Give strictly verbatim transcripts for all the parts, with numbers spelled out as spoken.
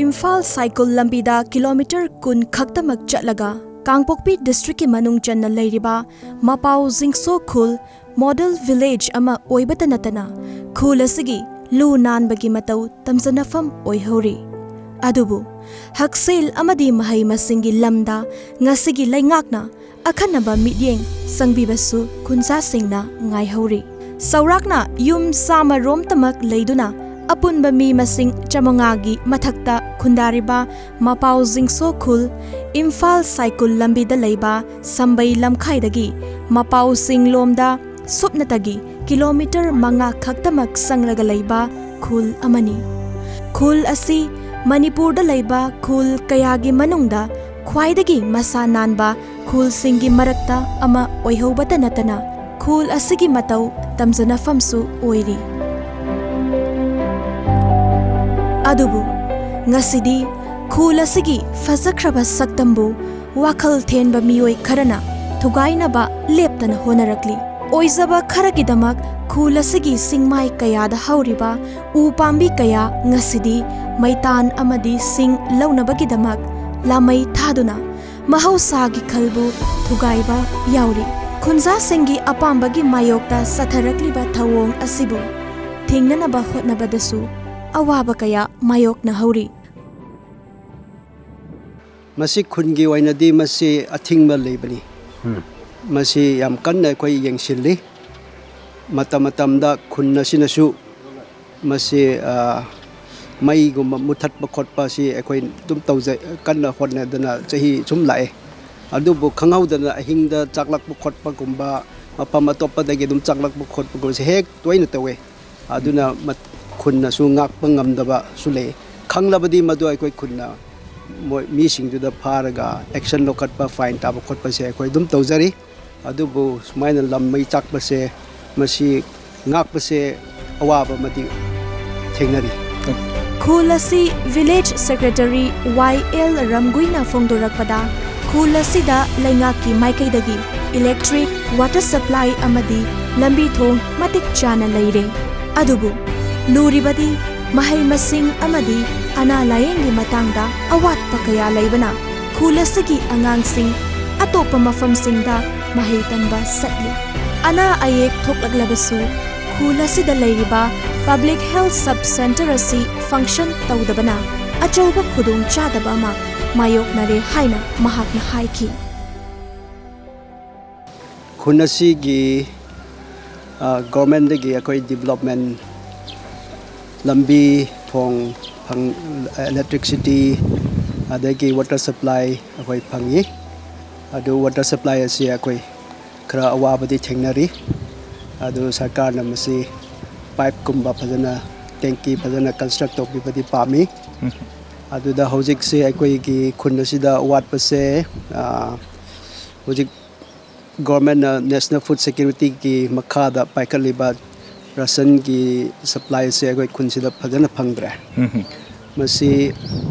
ꯏꯝꯐꯥꯜ ꯁꯥꯏꯀꯨꯜ ꯂꯝꯕꯤꯗ ꯀꯤꯂꯣꯃꯤꯇꯔ ꯀꯨꯟ ꯈꯛꯇꯃꯛ ꯆꯠꯂꯒ ꯀꯥꯡꯄꯣꯛꯄꯤ ꯗꯤꯁꯇ꯭ꯔꯤꯛꯀꯤ ꯃꯅꯨꯡ ꯆꯟꯅ ꯂꯩꯔꯤꯕ ꯃꯄꯥꯎ ꯖꯤꯡꯁꯣ ꯈꯨꯜ ꯃꯣꯗꯦꯜ ꯚꯤꯂꯦꯖ ꯑꯃ ꯑꯣꯏꯕꯇ ꯅꯠꯇꯅ ꯈꯨꯜ ꯑꯁꯤꯒꯤ ꯂꯨ ꯅꯥꯟꯕꯒꯤ ꯃꯇꯧ ꯇꯝꯖꯅꯐꯝ ꯑꯣꯏꯍꯧꯔꯤ꯫ ꯑꯗꯨꯕꯨ ꯍꯛꯁꯦꯜ ꯑꯃꯗꯤ ꯃꯍꯩ ꯃꯁꯤꯡꯒꯤ ꯂꯝꯗ ꯉꯁꯤꯒꯤ ꯂꯩꯉꯥꯛꯅ ꯑꯈꯟꯅꯕ ꯃꯤꯠꯌꯦꯡ ꯆꯪꯕꯤꯕꯁꯨ ꯈꯨꯟꯖꯥꯁꯤꯡꯅ ꯉꯥꯏꯍꯧꯔꯤ꯫ ꯆꯥꯎꯔꯥꯛꯅ ꯌꯨꯝ ꯆꯥꯝꯃ ꯔꯣꯝꯇꯃꯛ ꯂꯩꯗꯨꯅ ꯑꯄꯨꯟꯕ ꯃꯤ ꯃꯁꯤꯡ ꯆꯥꯃꯉꯥꯒꯤ ꯃꯊꯛꯇ ꯈꯨꯟꯗꯥꯔꯤꯕ ꯃꯄꯥꯎ ꯖꯤꯡꯁꯣ ꯈꯨꯜ ꯏꯝꯐꯥꯜ ꯁꯥꯏꯀꯨꯜ ꯂꯝꯕꯤꯗ ꯂꯩꯕ ꯁꯝꯕꯩ ꯂꯝꯈꯥꯏꯗꯒꯤ ꯃꯄꯥꯎ ꯆꯤꯡꯂꯣꯝꯗ ꯁꯨꯞꯅꯇꯒꯤ ꯀꯤꯂꯣꯃꯤꯇꯔ ꯃꯉꯥ ꯈꯛꯇꯃꯛ ꯆꯪꯂꯒ ꯂꯩꯕ ꯈꯨꯜ ꯑꯃꯅꯤ꯫ ꯈꯨꯜ ꯑꯁꯤ ꯃꯅꯤꯄꯨꯔꯗ ꯂꯩꯕ ꯈꯨꯜ ꯀꯌꯥꯒꯤ ꯃꯅꯨꯡꯗ ꯈ꯭ꯋꯥꯏꯗꯒꯤ ꯃꯁꯥ ꯅꯥꯟꯕ ꯈꯨꯜꯁꯤꯡꯒꯤ ꯃꯔꯛꯇ ꯑꯃ ꯑꯣꯏꯍꯧꯕꯇ ꯅꯠꯇꯅ ꯈꯨꯜ ꯑꯁꯤꯒꯤ ꯃꯇꯧ ꯇꯝꯖꯅꯐꯝꯁꯨ ꯑꯣꯏꯔꯤ꯫ ꯑꯗꯨꯕꯨ ꯉꯁꯤꯗꯤ ꯈꯨꯜ ꯑꯁꯤꯒꯤ ꯐꯖꯈ꯭ꯔꯕ ꯁꯛꯇꯝꯕꯨ ꯋꯥꯈꯜ ꯊꯦꯟꯕ ꯃꯤꯑꯣꯏ ꯈꯔꯅ ꯊꯨꯒꯥꯏꯅꯕ ꯂꯦꯞꯇꯅ ꯍꯣꯠꯅꯔꯛꯂꯤ꯫ ꯑꯣꯏꯖꯕ ꯈꯔꯒꯤꯗꯃꯛ ꯈꯨꯜ ꯑꯁꯤꯒꯤ ꯆꯤꯡꯃꯥꯏ ꯀꯌꯥꯗ ꯍꯧꯔꯤꯕ ꯎ ꯄꯥꯝꯕꯤ ꯀꯌꯥ ꯉꯁꯤꯗꯤ ꯃꯩꯇꯥꯟ ꯑꯃꯗꯤ ꯁꯤꯡ ꯂꯧꯅꯕꯒꯤꯗꯃꯛ ꯂꯥꯃꯩ ꯊꯥꯗꯨꯅ ꯃꯍꯧꯁꯥꯒꯤ ꯈꯜꯕꯨ ꯊꯨꯒꯥꯏꯕ ꯌꯥꯎꯔꯤ꯫ ꯈꯨꯟꯖꯥꯁꯤꯡꯒꯤ ꯑꯄꯥꯝꯕꯒꯤ ꯃꯥꯌꯣꯛꯇ ꯆꯠꯊꯔꯛꯂꯤꯕ ꯊꯧꯑꯣꯡ ꯑꯁꯤꯕꯨ ꯊꯤꯡꯅꯅꯕ ꯍꯣꯠꯅꯕꯗꯁꯨ ꯑꯋꯥꯕ ꯀꯌꯥ ꯃꯥꯌꯣꯛꯅꯍꯧꯔꯤ꯫ ꯃꯁꯤ ꯈꯨꯟꯒꯤ ꯑꯣꯏꯅꯗꯤ ꯃꯁꯤ ꯑꯊꯤꯡꯕ ꯂꯩꯕꯅꯤ꯫ ꯎꯝ꯫ ꯃꯁꯤ ꯌꯥꯝ ꯀꯟꯅ ꯑꯩꯈꯣꯏ ꯌꯦꯡꯁꯤꯜꯂꯤ꯫ ꯃꯇꯝ ꯃꯇꯝꯗ ꯈꯨꯟ ꯑꯁꯤꯅꯁꯨ ꯃꯁꯤ, ꯑ, ꯃꯩꯒꯨꯝꯕ ꯃꯨꯊꯠꯄ ꯈꯣꯠꯄ ꯑꯁꯤ ꯑꯩꯈꯣꯏ ꯑꯗꯨꯝ ꯇꯧꯖꯩ, ꯀꯟꯅ ꯍꯣꯠꯅꯗꯅ ꯆꯍꯤ ꯁꯨꯝ ꯂꯥꯛꯑꯦ꯫ ꯑꯗꯨꯕꯨ ꯈꯪꯍꯧꯗꯅ ꯑꯍꯤꯡꯗ ꯆꯥꯛꯂꯛꯄ ꯈꯣꯠꯄꯒꯨꯝꯕ, ꯃꯐꯝ ꯑꯇꯣꯞꯄꯗꯒꯤ ꯑꯗꯨꯝ ꯆꯥꯛꯂꯛꯄ ꯈꯣꯠꯄꯒꯨꯝꯕꯁꯦ ꯍꯦꯛ ꯇꯣꯏꯅ ꯇꯧꯋꯦ꯫ ꯑꯗꯨꯅ ꯃꯠ-, ꯈꯨꯟꯅꯁꯨ ꯉꯥꯛꯄ ꯉꯝꯗꯕꯁꯨ ꯂꯩ꯫ ꯈꯪꯂꯕꯗꯤ ꯃꯗꯨ ꯑꯩꯈꯣꯏ ꯈꯨꯟꯅ ꯃꯣꯏ ꯃꯤꯁꯤꯡꯗꯨꯗ ꯐꯥꯔꯒ action ꯂꯧꯈꯠꯄ, fine ꯇꯥꯕ ꯈꯣꯠꯄꯁꯦ ꯑꯩꯈꯣꯏ ꯑꯗꯨꯝ ꯇꯧꯖꯔꯤ꯫ ꯑꯗꯨꯕꯨ ꯁꯨꯃꯥꯏꯅ ꯂꯝ ꯃꯩ ꯆꯥꯛꯄꯁꯦ, ꯃꯁꯤ ꯉꯥꯛꯄꯁꯦ ꯑꯋꯥꯕ ꯑꯃꯗꯤ ꯊꯦꯡꯅꯔꯤ꯫ ꯈꯨꯜ ꯑꯁꯤ ꯚꯤꯂꯦꯖ ꯁꯦꯀ꯭ꯔꯦꯇꯔꯤ ꯋꯥꯏ ꯑꯦꯜ ꯔꯝꯒꯨꯏꯅ ꯐꯣꯡꯗꯣꯔꯛꯄꯗ, ꯈꯨꯜ ꯑꯁꯤꯗ ꯂꯩꯉꯥꯛꯀꯤ ꯃꯥꯏꯀꯩꯗꯒꯤ Electric, water supply ꯑꯃꯗꯤ ꯂꯝꯕꯤ ꯊꯣꯡ ꯃꯇꯤꯛ ꯆꯥꯅ ꯂꯩꯔꯦ꯫ ꯑꯗꯨꯕꯨ ꯂꯨꯔꯤꯕꯗꯤ ꯃꯍꯩ ꯃꯁꯤꯡ ꯑꯃꯗꯤ ꯑꯅꯥ ꯂꯥꯌꯦꯡꯒꯤ ꯃꯇꯥꯡꯗ ꯑꯋꯥꯠꯄ ꯀꯌꯥ ꯂꯩꯕꯅ ꯈꯨꯜ ꯑꯁꯤꯒꯤ ꯑꯉꯥꯡꯁꯤꯡ ꯑꯇꯣꯞꯄ ꯃꯐꯝꯁꯤꯡꯗ ꯃꯍꯩ ꯇꯝꯕ ꯆꯠꯂꯤ꯫ ꯑꯅꯥ ꯑꯌꯦꯛ ꯊꯣꯛꯂꯛꯂꯕꯁꯨ ꯈꯨꯜ ꯑꯁꯤꯗ ꯂꯩꯔꯤꯕ Public Health Sub Centre ꯑꯁꯤ function ꯇꯧꯗꯕꯅ ꯑꯆꯧꯕ ꯈꯨꯗꯣꯡꯆꯥꯗꯕ ꯑꯃ ꯃꯥꯌꯣꯛꯅꯔꯦ ꯍꯥꯏꯅ ꯃꯍꯥꯛꯅ ꯍꯥꯏꯈꯤ꯫ ꯈꯨꯟ ꯑꯁꯤꯒꯤ, ꯑ, government ꯗꯒꯤ ꯑꯩꯈꯣꯏ development, ꯂꯝꯕꯤ ꯊꯣꯡ ꯐꯪ-, electricity, ꯑꯗꯒꯤ water supply ꯑꯩꯈꯣꯏ ꯐꯪꯉꯤ꯫ ꯑꯗꯨ water supply ꯑꯁꯤ ꯑꯩꯈꯣꯏ ꯈꯔ ꯑꯋꯥꯕꯗꯤ ꯊꯦꯡꯅꯔꯤ꯫ ꯑꯗꯨ ꯁꯔꯀꯥꯔꯅ ꯃꯁꯤ pipe ꯀꯨꯝꯕ ꯐꯖꯅ, tank ꯐꯖꯅ construct ꯇꯧꯕꯤꯕꯗꯤ ꯄꯥꯝꯃꯤ꯫ ꯑꯗꯨꯗ ꯍꯧꯖꯤꯛꯁꯦ ꯑꯩꯈꯣꯏꯒꯤ ꯈꯨꯟ ꯑꯁꯤꯗ ꯋꯥꯠꯄꯁꯦ, ꯑ, ꯍꯧꯖꯤꯛ government ꯅ National Food Security ꯒꯤ ꯃꯈꯥꯗ ꯄꯥꯏꯈꯠꯂꯤꯕ ration ꯒꯤ supply ꯁꯦ ꯑꯩꯈꯣꯏ ꯈꯨꯟꯁꯤꯗ ꯐꯖꯅ ꯐꯪꯗ꯭ꯔꯦ꯫ ꯎꯝ꯫ ꯃꯁꯤ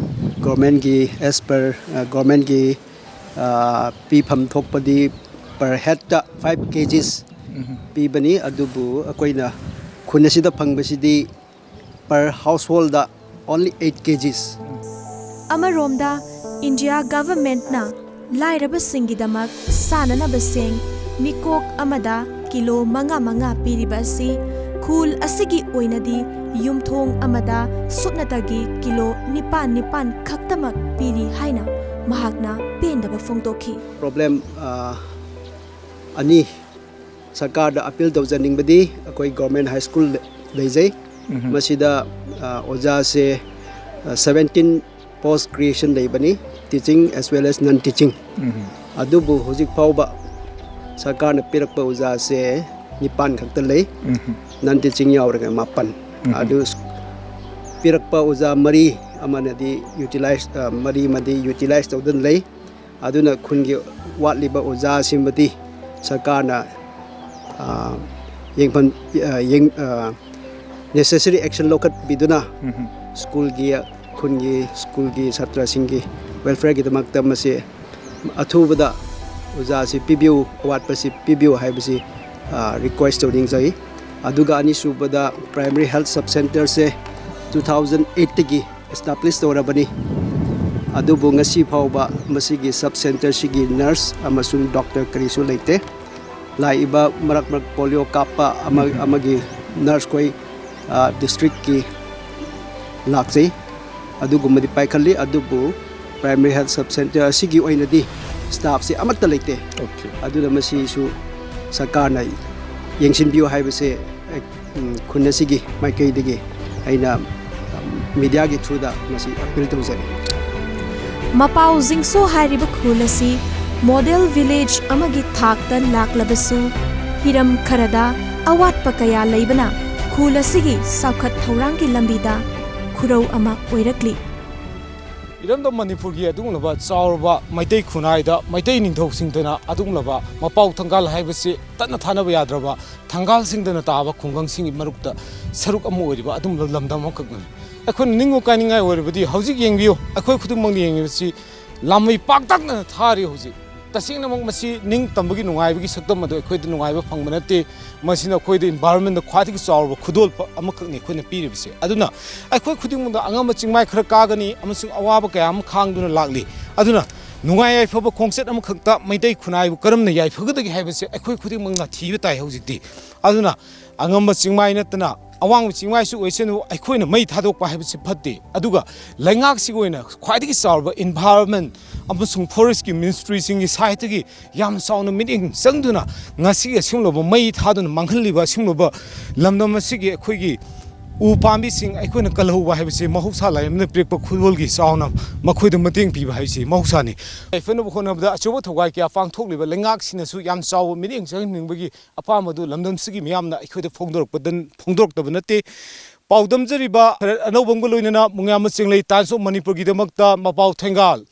government ꯒꯤ, as per, ꯑ, government ꯒꯤ, ꯑ, ꯄꯤꯐꯝ ꯊꯣꯛꯄꯗꯤ per head ꯇ five K Gs ꯎꯝ꯫ ꯄꯤꯕꯅꯤ, ꯑꯗꯨꯕꯨ ꯑꯩꯈꯣꯏꯅ ꯈꯨꯟ ꯑꯁꯤꯗ ꯐꯪꯕꯁꯤꯗꯤ per household ꯗ only eight K Gs꯫ ꯑꯃꯔꯣꯝꯗ, ꯏꯟꯗꯤꯌꯥ government ꯅ ꯂꯥꯏꯔꯕꯁꯤꯡꯒꯤꯗꯃꯛ ꯆꯥꯅꯅꯕ ꯆꯦꯡ ꯃꯤꯀꯣꯛ ꯑꯃꯗ ꯀꯤꯂꯣ ꯃꯉꯥ ꯃꯉꯥ ꯄꯤꯔꯤꯕ ꯑꯁꯤ ꯈꯨꯜ ꯑꯁꯤꯒꯤ ꯑꯣꯏꯅꯗꯤ ꯌꯨꯝꯊꯣꯡ ꯑꯃꯗ ꯁꯨꯞꯅꯇꯒꯤ ꯀꯤꯂꯣ ꯅꯤꯄꯥꯟ ꯅꯤꯄꯥꯟ ꯈꯛꯇꯃꯛ ꯄꯤꯔꯤ ꯍꯥꯏꯅ ꯃꯍꯥꯛꯅ ꯄꯦꯟꯗꯕ ꯐꯣꯡꯗꯣꯛꯈꯤ꯫ Problem, ꯑ, ꯑꯅꯤ ꯁꯔꯀꯥꯔꯗ appeal ꯇꯧꯖꯅꯤꯡꯕꯗꯤ, ꯑꯩꯈꯣꯏ government high school ꯂꯩꯖꯩ꯫ ꯎꯝ꯫ ꯃꯁꯤꯗ, ꯑ, ꯑꯣꯖꯥꯁꯦ, ꯑ, seventeen post creation ꯂꯩꯕꯅꯤ, teaching as well as non teaching꯫ ꯎꯝ꯫ ꯑꯗꯨꯕꯨ ꯍꯧꯖꯤꯛ ꯐꯥꯎꯕ ꯁꯔꯀꯥꯔꯅ ꯄꯤꯔꯛꯄ ꯑꯣꯖꯥꯁꯦ ꯅꯤꯄꯥꯟ ꯈꯛꯇ ꯂꯩ, ꯎꯝ꯫ Non teaching ꯌꯥꯎꯔꯒ ꯃꯥꯄꯟ꯫ ꯎꯝ꯫ ꯑꯗꯨ ꯁ-, ꯄꯤꯔꯛꯄ ꯑꯣꯖꯥ ꯃꯔꯤ ꯑꯃꯅꯗꯤ utilize, ꯑ, ꯃꯔꯤ ꯑꯃꯗꯤ utilize ꯇꯧꯗꯨꯅ ꯂꯩ꯫ ꯑꯗꯨꯅ ꯈꯨꯟꯒꯤ ꯋꯥꯠꯂꯤꯕ ꯑꯣꯖꯥꯁꯤꯃꯗꯤ ꯁꯔꯀꯥꯔꯅ, ꯑ, ꯌꯦꯡꯐꯝ, ꯑ, ꯌꯦꯡ-, ꯑ, necessary action ꯂꯧꯈꯠꯄꯤꯗꯨꯅ ꯎꯝ꯫ ꯁ꯭ꯀꯨꯜꯒꯤ, ꯈꯨꯟꯒꯤ ꯁ꯭ꯀꯨꯜꯒꯤ ꯁꯥꯇ꯭ꯔꯁꯤꯡꯒꯤ welfare ꯒꯤꯗꯃꯛꯇ ꯃꯁꯤ ꯑꯊꯨꯕꯗ ꯑꯣꯖꯥꯁꯤ ꯄꯤꯕꯤꯌꯨ, ꯑꯋꯥꯠꯄꯁꯤ ꯄꯤꯕꯤꯌꯨ ꯍꯥꯏꯕꯁꯤ, ꯑ, ꯔꯤꯀ꯭ꯋꯦꯁ ꯇꯧꯅꯤꯡꯖꯩ꯫ ꯑꯗꯨꯒ ꯑꯅꯤꯁꯨꯕꯗ, ꯄ꯭ꯔꯥꯏꯃꯔꯤ ꯍꯦꯜꯊ ꯁꯕ ꯁꯦꯟꯇꯔꯁꯦ ꯇꯨ ꯊꯥꯎꯖꯟ ꯑꯩꯠꯇꯒꯤ ꯑꯦꯁꯇꯥꯕ꯭ꯂꯤꯁ ꯇꯧꯔꯕꯅꯤ꯫ ꯑꯗꯨꯕꯨ ꯉꯁꯤ ꯐꯥꯎꯕ ꯃꯁꯤꯒꯤ ꯁꯕ ꯁꯦꯟꯇꯔꯁꯤꯒꯤ ꯅꯔꯁ ꯑꯃꯁꯨꯡ ꯗꯣꯛꯇꯔ ꯀꯔꯤꯁꯨ ꯂꯩꯇꯦ꯫ ꯂꯥꯛꯏꯕ ꯃꯔꯛ ꯃꯔꯛ ꯄꯣꯂꯤꯑꯣ ꯀꯥꯞꯄ ꯑꯃ, ꯑꯃꯒꯤ ꯅꯔꯁꯈꯣꯏ, ꯑ, ꯗꯤꯁꯇ꯭ꯔꯤꯛꯀꯤ ꯂꯥꯛꯆꯩ꯫ ꯑꯗꯨꯒꯨꯝꯕꯗꯤ ꯄꯥꯏꯈꯠꯂꯤ, ꯑꯗꯨꯕꯨ ꯄ꯭ꯔꯥꯏꯃꯔꯤ ꯍꯦꯜꯊ ꯁꯕ ꯁꯦꯟꯇꯔ ꯑꯁꯤꯒꯤ ꯑꯣꯏꯅꯗꯤ ꯁ꯭ꯇꯥꯐꯁꯦ ꯑꯃꯠꯇ ꯂꯩꯇꯦ꯫ ꯑꯣꯀꯦ꯫ ꯑꯗꯨꯅ ꯃꯁꯤꯁꯨ ꯁꯔꯀꯥꯔꯅ ꯌꯦꯡꯁꯤꯟꯕꯤꯌꯨ ꯍꯥꯏꯕꯁꯦ, ꯎꯝ, ꯈꯨꯟ ꯑꯁꯤꯒꯤ ꯃꯥꯏꯀꯩꯗꯒꯤ ꯑꯩꯅ, ꯎꯝ, ꯃꯤꯗꯤꯌꯥꯒꯤ ꯊ꯭ꯔꯨꯗ ꯃꯁꯤ ꯑꯄꯤꯜ ꯇꯧꯖꯔꯤ꯫ ꯃꯄꯥꯎ ꯖꯤꯡꯁꯣ ꯍꯥꯏꯔꯤꯕ ꯈꯨꯜ ꯑꯁꯤ ꯃꯣꯗꯦꯜ ꯚꯤꯂꯦꯖ ꯑꯃꯒꯤ ꯊꯥꯛꯇ ꯂꯥꯛꯂꯕꯁꯨ, ꯍꯤꯔꯝ ꯈꯔꯗ ꯑꯋꯥꯠꯄ ꯀꯌꯥ ꯂꯩꯕꯅ ꯈꯨꯜ ꯑꯁꯤꯒꯤ ꯆꯥꯎꯈꯠ ꯊꯧꯔꯥꯡꯒꯤ ꯂꯝꯕꯤꯗ ꯈꯨꯔꯧ ꯑꯃ ꯑꯣꯏꯔꯛꯂꯤ꯫ ꯏꯔꯝꯗꯝ ꯃꯅꯤꯄꯨꯔꯒꯤ ꯑꯗꯨꯒꯨꯝꯂꯕ ꯆꯥꯎꯔꯕ ꯃꯩꯇꯩ ꯈꯨꯟꯅꯥꯏꯗ ꯃꯩꯇꯩ ꯅꯤꯡꯊꯧꯁꯤꯡꯗꯅ ꯑꯗꯨꯒꯨꯝꯂꯕ ꯃꯄꯥꯎ ꯊꯪꯒꯥꯜ ꯍꯥꯏꯕꯁꯤ ꯇꯠꯅ ꯊꯥꯅꯕ ꯌꯥꯗ꯭ꯔꯕ ꯊꯪꯒꯥꯜꯁꯤꯡꯗꯅ ꯇꯥꯕ ꯈꯨꯡꯒꯪꯁꯤꯡꯒꯤ ꯃꯔꯛꯇ ꯁꯔꯨꯛ ꯑꯃ ꯑꯣꯏꯔꯤꯕ ꯑꯗꯨꯒꯨꯝꯂꯕ ꯂꯝꯗꯝ ꯑꯃꯈꯛꯅꯤ꯫ ꯑꯩꯈꯣꯏꯅ ꯅꯤꯡꯕ ꯀꯥꯏꯅꯤꯡꯉꯥꯏ ꯑꯣꯏꯔꯕꯗꯤ ꯍꯧꯖꯤꯛ ꯌꯦꯡꯕꯤꯌꯨ, ꯑꯩꯈꯣꯏ ꯈꯨꯗꯤꯡꯃꯛꯅ ꯌꯦꯡꯉꯤꯕꯁꯤ ꯂꯥꯃꯩ ꯄꯥꯛꯇꯛꯅꯅ ꯊꯥꯔꯤ꯫ ꯍꯧꯖꯤꯛ ꯇꯁꯦꯡꯅꯃꯛ ꯃꯁꯤ ꯅꯤꯡ ꯇꯝꯕꯒꯤ ꯅꯨꯡꯉꯥꯏꯕꯒꯤ ꯁꯛꯇꯝ ꯑꯗꯨ ꯑꯩꯈꯣꯏꯗ ꯅꯨꯡꯉꯥꯏꯕ ꯐꯪꯕ ꯅꯠꯇꯦ꯫ ꯃꯁꯤꯅ ꯑꯩꯈꯣꯏꯗ ꯏꯟꯚꯥꯏꯔꯣꯟꯃꯦꯟꯗ ꯈ꯭ꯋꯥꯏꯗꯒꯤ ꯆꯥꯎꯔꯕ ꯈꯨꯗꯣꯜꯄꯣꯠ ꯑꯃꯈꯛꯅꯤ ꯑꯩꯈꯣꯏꯅ ꯄꯤꯔꯤꯕꯁꯦ꯫ ꯑꯗꯨꯅ ꯑꯩꯈꯣꯏ ꯈꯨꯗꯤꯡꯃꯛꯇ ꯑꯉꯝꯕ ꯆꯤꯡꯃꯥꯏ ꯈꯔ ꯀꯥꯒꯅꯤ ꯑꯃꯁꯨꯡ ꯑꯋꯥꯕ ꯀꯌꯥ ꯑꯃ ꯈꯥꯡꯗꯨꯅ ꯂꯥꯛꯂꯤ꯫ ꯑꯗꯨꯅ ꯅꯨꯡꯉꯥꯏ ꯌꯥꯏꯐꯕ ꯈꯣꯡꯆꯠ ꯑꯃꯈꯛꯇ ꯃꯩꯇꯩ ꯈꯨꯟꯅꯥꯏꯕꯨ ꯀꯔꯝꯅ ꯌꯥꯏꯐꯒꯗꯒꯦ ꯍꯥꯏꯕꯁꯦ ꯑꯩꯈꯣꯏ ꯈꯨꯗꯤꯡꯃꯛꯅ ꯊꯤꯕ ꯇꯥꯏ ꯍꯧꯖꯤꯛꯇꯤ꯫ ꯑꯗꯨꯅ ꯑꯉꯝꯕ ꯆꯤꯡꯃꯥꯏ ꯅꯠꯇꯅ ꯑꯋꯥꯡꯕ ꯆꯤꯡꯃꯥꯏꯁꯨ ꯑꯣꯏꯁꯅꯨ, ꯑꯩꯈꯣꯏꯅ ꯃꯩ ꯊꯥꯗꯣꯛꯄ ꯍꯥꯏꯕꯁꯤ ꯐꯠꯇꯦ꯫ ꯑꯗꯨꯒ ꯂꯩꯉꯥꯛꯁꯤꯒꯤ ꯑꯣꯏꯅ ꯈ꯭ꯋꯥꯏꯗꯒꯤ ꯆꯥꯎꯔꯕ ꯏꯟꯚꯥꯏꯔꯣꯟꯃꯦꯟ ꯑꯃꯁꯨꯡ ꯐꯣꯔꯦꯁꯀꯤ ꯃꯤꯅꯤꯁꯇ꯭ꯔꯤꯁꯤꯡꯒꯤ ꯁꯥꯏꯠꯇꯒꯤ ꯌꯥꯝꯅ ꯆꯥꯎꯅ ꯃꯤꯠꯌꯦꯡ ꯆꯪꯗꯨꯅ ꯉꯁꯤꯒꯤ ꯑꯁꯤꯒꯨꯝꯂꯕ ꯃꯩ ꯊꯥꯗꯨꯅ ꯃꯥꯡꯍꯜꯂꯤꯕ ꯑꯁꯤꯒꯨꯝꯂꯕ ꯂꯝꯗꯝ ꯑꯁꯤꯒꯤ ꯑꯩꯈꯣꯏꯒꯤ ꯎ ꯄꯥꯝꯕꯤꯁꯤꯡ ꯑꯩꯈꯣꯏꯅ ꯀꯜꯍꯧꯕ ꯍꯥꯏꯕꯁꯤ ꯃꯍꯧꯁꯥ ꯂꯥꯏꯔꯦꯝꯅ ꯄꯤꯔꯛꯄ ꯈꯨꯗꯣꯜꯒꯤ ꯆꯥꯎꯅ ꯃꯈꯣꯏꯗ ꯃꯇꯦꯡ ꯄꯤꯕ ꯍꯥꯏꯕꯁꯤ ꯃꯍꯧꯁꯥꯅꯤ꯫ ꯌꯥꯏꯐꯅꯕ ꯍꯣꯠꯅꯕꯗ ꯑꯆꯧꯕ ꯊꯧꯒꯥꯏ ꯀꯌꯥ ꯄꯥꯡꯊꯣꯛꯂꯤꯕ ꯂꯩꯉꯥꯛꯁꯤꯅꯁꯨ ꯌꯥꯝ ꯆꯥꯎꯕ ꯃꯤꯠꯌꯦꯡ ꯆꯪꯍꯟꯅꯤꯡꯕꯒꯤ ꯑꯄꯥꯝꯕꯗꯨ ꯂꯝꯗꯝꯁꯤꯒꯤ ꯃꯤꯌꯥꯝꯅ ꯑꯩꯈꯣꯏꯗ ꯐꯣꯡꯗꯣꯔꯛꯄꯗ, ꯐꯣꯡꯗꯣꯔꯛꯇꯕ ꯅꯠꯇꯦ꯫ ꯄꯥꯎꯗꯝꯖꯔꯤꯕ ꯈꯔ ꯑꯅꯧꯕ ꯑꯃꯒ ꯂꯣꯏꯅꯅ ꯃꯨꯉꯥꯃ ꯆꯦꯡꯂꯩ Times of Manipurꯒꯤꯗꯃꯛꯇ ꯃꯄꯥꯎ ꯊꯦꯡꯒꯥꯜ꯫